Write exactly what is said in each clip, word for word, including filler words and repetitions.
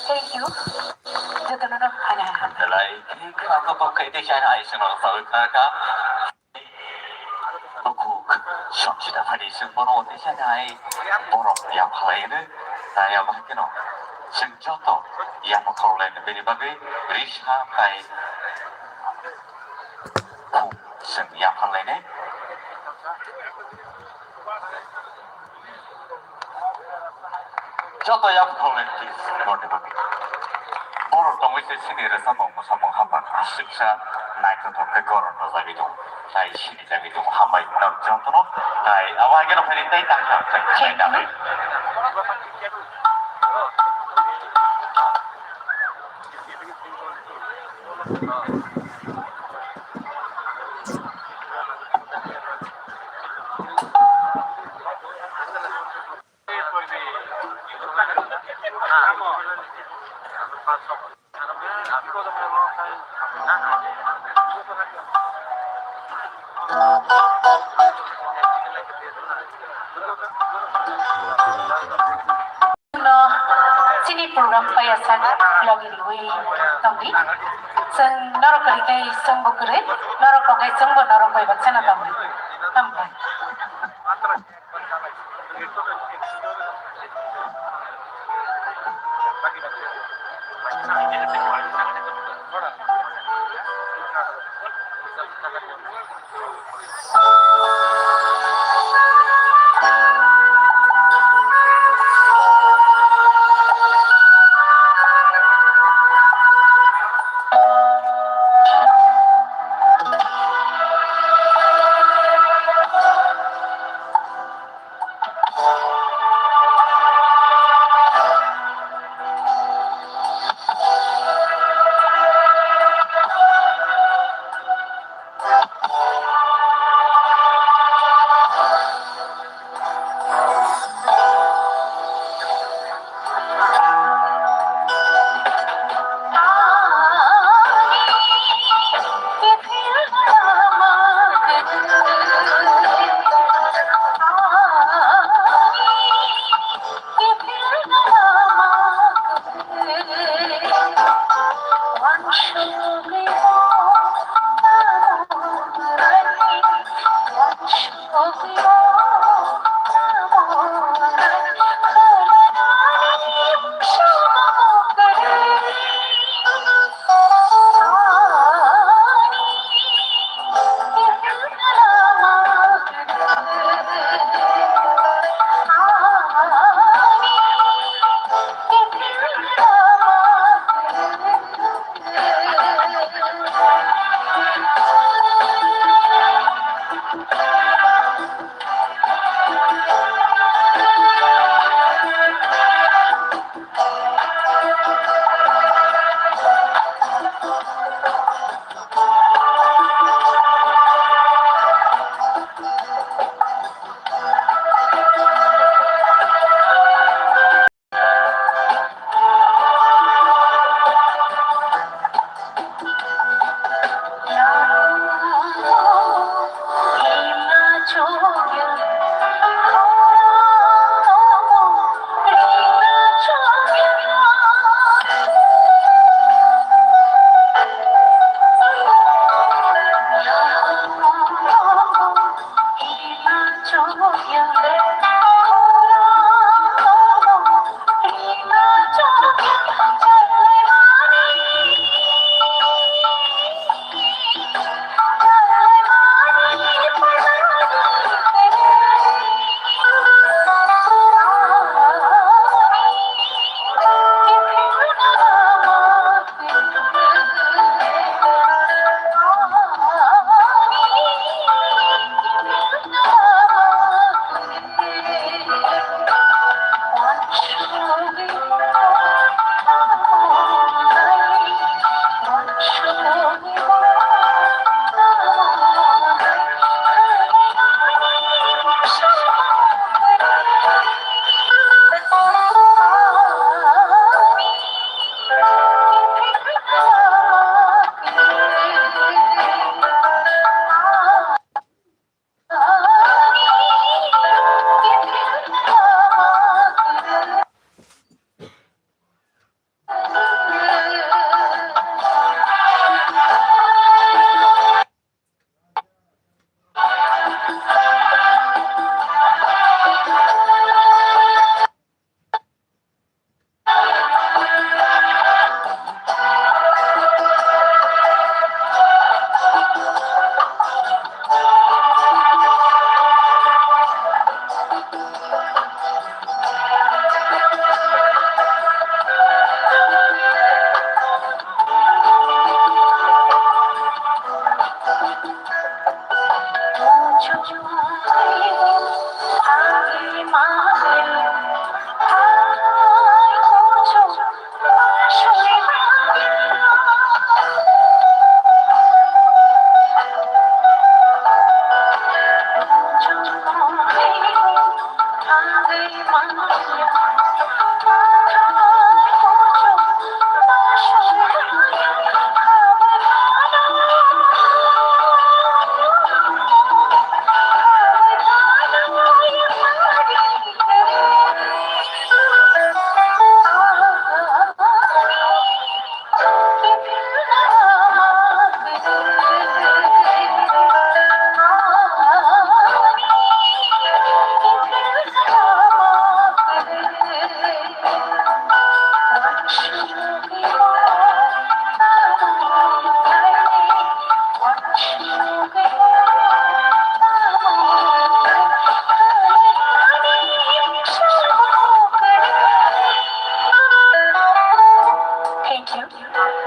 Thank you. Jotono no hana hana. Belai khe khwlangno bwkhai tei chana hai swngo sawi kha kha. Bukhuk somsida phani chwng bono tei chana hai borok ya phalai hwnwi. Tai abo hai kheno chwng joto yapha khoroknai bini bagwi risa tai khuk chwng yapha lainai. Joto yak thongnai please, borni bagwi. Borok tongwi se chini rwchapmung mwsamung haphang aswksa naithothok khe goron rwjagwi tongo. Tai sinijagwi tongo, hambai norok jotono. Tai abo haikhe rok phaidi tei tangsa tei tangwi. No, chini program paiya sak logi riwi tongdi. Chwng norok kwrwi khe chwngbo kwrwi, norok kok khe chwngbo norok bai baksano tongdi. Hambai.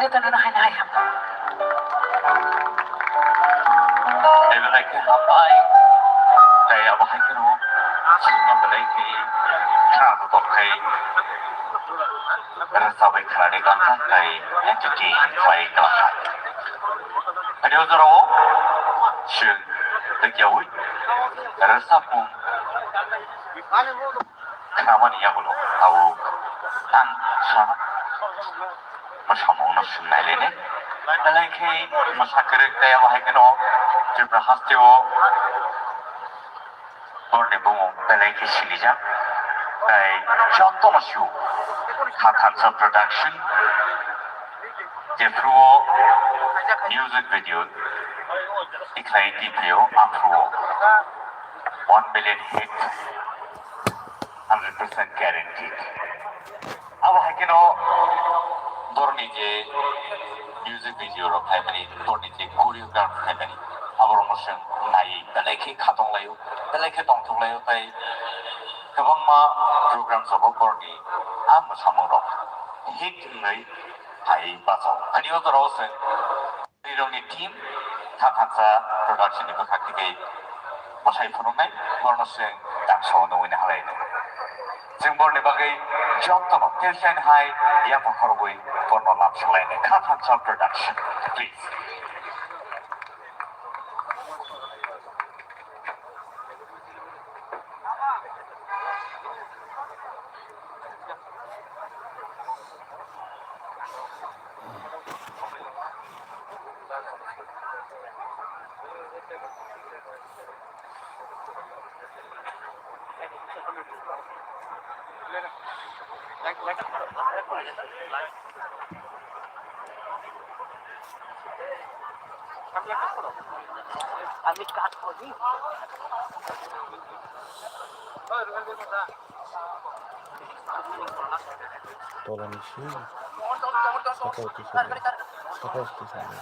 Jotono hai hai ham. Belai khe hambai. Tei abo hai kheno songno belai khe khna tongthai. Rwchapwi khnadi ganta tei entity khlai kwlangkha. Ani o jorao chwng twikiaui rwchapmung khnamani yagulo abo ang sa mwsamungno swngnailene. Belai khe mwsa kwrwk tei abo hai kheno Tripura hasteo borni bumung belai khe silijak. Tei jotono sio Kha Thansa Production, jephru o music video tikhlai tiphio aphru o one million hit, hundred percent guaranteed. Abo hai kheno borni je music video rok khaimani, borni je choreograph khaimani, aborokno chwng naiwi belai khe khatong laio, belai khe tongthok laio, tei kwbangma programs rogo borni a mwsamungrok hit wngwi phaiwi bachao. Ani o jorao chwng Rirokni team, Kha Thansa Production ni bwkhak twi khe bwsai phunuknai, borno chwng tangso nugwi nahalainai. Chwng borni bagwi jotono telsaini hai yapha khorogwi borno lam swlainai. Kha Thansa Production, please. Tolani si sakao twi swngo. Sakao twi swngo.